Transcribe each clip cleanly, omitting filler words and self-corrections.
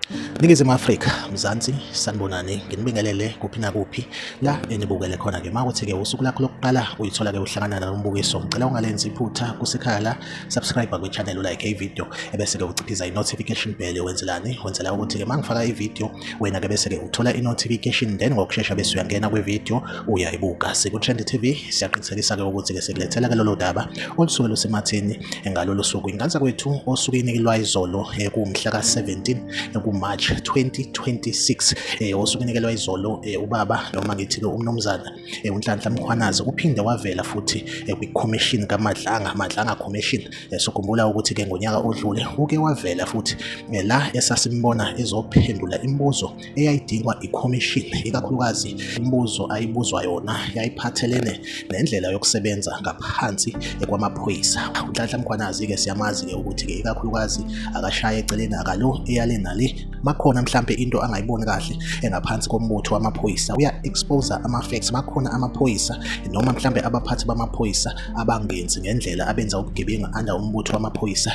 Ningizimu Afrika, Mzansi, sanibonani, nginibingelele kuphi nakuphi la enibukele khona-ke. Uma kuthi-ke usuku lakho lokuqala uyithola-ke uhlangana nalo mbukiso, ngicela ungalenzi iphutha kusekhaya la, subscribe kwi-channel, ulike i-video, ebese-ke uciphiza i-notification bell. Wenzelani? Wenzela ukuthi-ke uma ngifaka i-video, wena-ke bese-ke uthola i-notification, then ngokushesha bese uyangena kwi-video uyayibuka. Siku-Trend TV, siyaqinisekisa-ke ukuthi-ke sikulethela-ke lolo daba olusuke lusematheni ngalolu suku. Inganza kwethu, osukwini lwayizolo, kuwumhla ka-17 ku-March 2026, osukwini lwayizolo, ubaba, noma ngithi-ke umnumzana uNhlanhla Mkhwanazi uphinde wavela futhi kwi-commission kaMadlanga, Madlanga Commission. Sokhumbula ukuthi-ke ngonyaka odlule uke wavela futhi la esasimbona ezophendula imibuzo eyayidingwa i-commission, ikakhulukazi imibuzo ayibuzwa yona yayiphathelene nendlela yokusebenza ngaphansi kwamaphoyisa. UNhlanhla Mkhwanazi-ke siyamazi-ke ukuthi-ke ikakhulukazi akashaye eceleni, akalo eyale nale. Makhona mhlampe into angayiboni kahle engaphansi kombutho wamaphoyisa, uya-expose ama-facts. Makhona amaphoyisa noma mhlampe abaphathi bamaphoyisa abangenzi ngendlela, abenza ubugebengu under umbutho wamaphoyisa,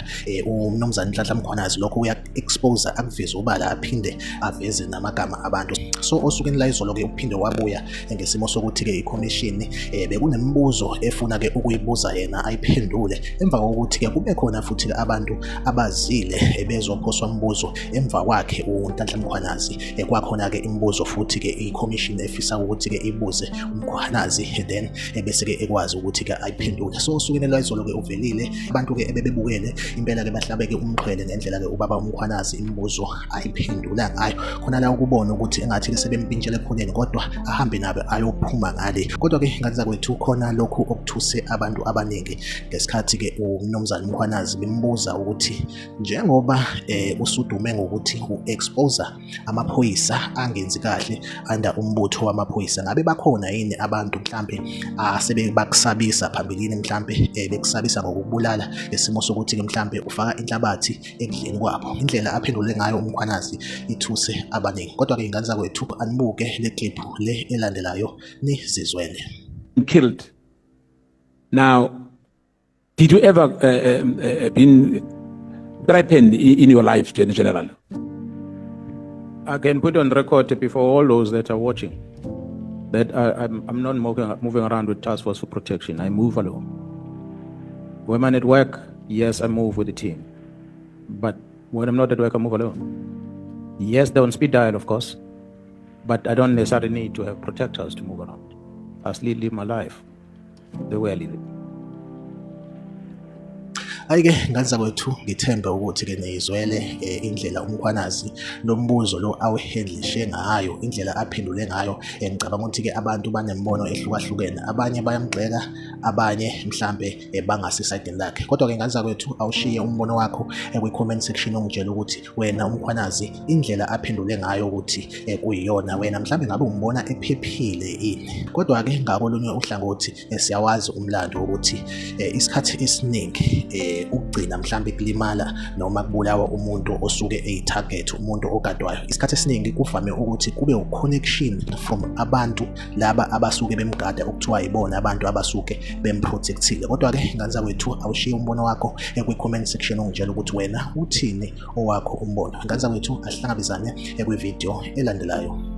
umnumzane Nhlanhla Mkhwanazi lokho uya-expose, akuveze ubala, aphinde aveze namagama abantu. So osukwini layizolo-ke uphinde wabuya ngesimo sokuthi-ke ikhomishini bekunemibuzo efuna-ke ukuyibuza yena ayiphendule, emva kokuthi-ke kube khona futhi-ke abantu abazile bezophoswa umbuzo emva kwakhe uNhlanhla Mkhwanazi. Kwakhona-ke imibuzo futhi-ke ikhomishini efisa ukuthi-ke ibuze uMkhwanazi, then bese-ke ekwazi ukuthi-ke ayiphendule. So osukwini lwayizolo-ke uvelile, abantu-ke ebebebukele impela-ke bahlabeke umxhwele ngendlela-ke ubaba uMkhwanazi imibuzo ayiphendula ngayo. Khona la ukubona ukuthi engathi-ke sebempintshele ekhoneni, kodwa ahambe nabo ayophuma ngale. Kodwa-ke ngane zakwethu, khona lokhu okuthuse abantu abaningi ngesikhathi-ke umnumzane uMkhwanazi bembuza ukuthi njengoba usudume ngokuthi u-expose amaphoyisa angenzi kahle under umbutho wamaphoyisa, ngabe bakhona yini abantu mhlambe asebebakusabisa phambilini, mhlambe bekusabisa ngokubulala, ngesimo sokuthi-ke mhlambe ufaka inhlabathi ekudleni kwabo? Indlela aphendule ngayo uMkhwanazi ithuse abaningi. Kodwa-ke ingane zakwethu, anibuke le clip le elandelayo nizizwele. Killed. Now, did you ever been threatened in your life, General? I can put on record before all those that are watching that I'm not moving around with task force for protection. I move alone. When I'm at work, yes, I move with the team. But when I'm not at work, I move alone. Yes, they're on speed dial, of course, but I don't necessarily need to have protectors to move around. I still live my life the way I live it. Hhayi-ke ngane zakwethu, ngithembe ukuthi-ke niyizwele indlela uMkhwanazi lo mbuzo lo awuhandlishe ngayo, indlela aphendule ngayo. Ngicabanga ukuthi-ke abantu banembono ehlukahlukene, abanye bayamgxeka, abanye mhlampe bangasesayidini lakhe. Kodwa-ke ngane zakwethu, awushiye umbono wakho kwi-comment section, ungitshele ukuthi wena uMkhwanazi indlela aphendule ngayo ukuthi kuyiyona, wena mhlambe ngabe umbona ephephile yini. Kodwa-ke ngakolunye uhlangothi, siyawazi umlando ukuthi isikhathi esiningi ukugcina mhlambe kulimala noma kubulawa umuntu osuke eyi-target, umuntu ogadwayo, isikhathi esiningi kuvame ukuthi kube u-connection from abantu laba abasuke bemgada, okuthiwa yibona abantu abasuke bemprotectile. Kodwa-ke ngane zakwethu, awushiye umbono wakho kwi-comment section, ungitshela ukuthi wena uthini owakho umbono. Ngane zakwethu, asihlangabezane kwividiyo elandelayo.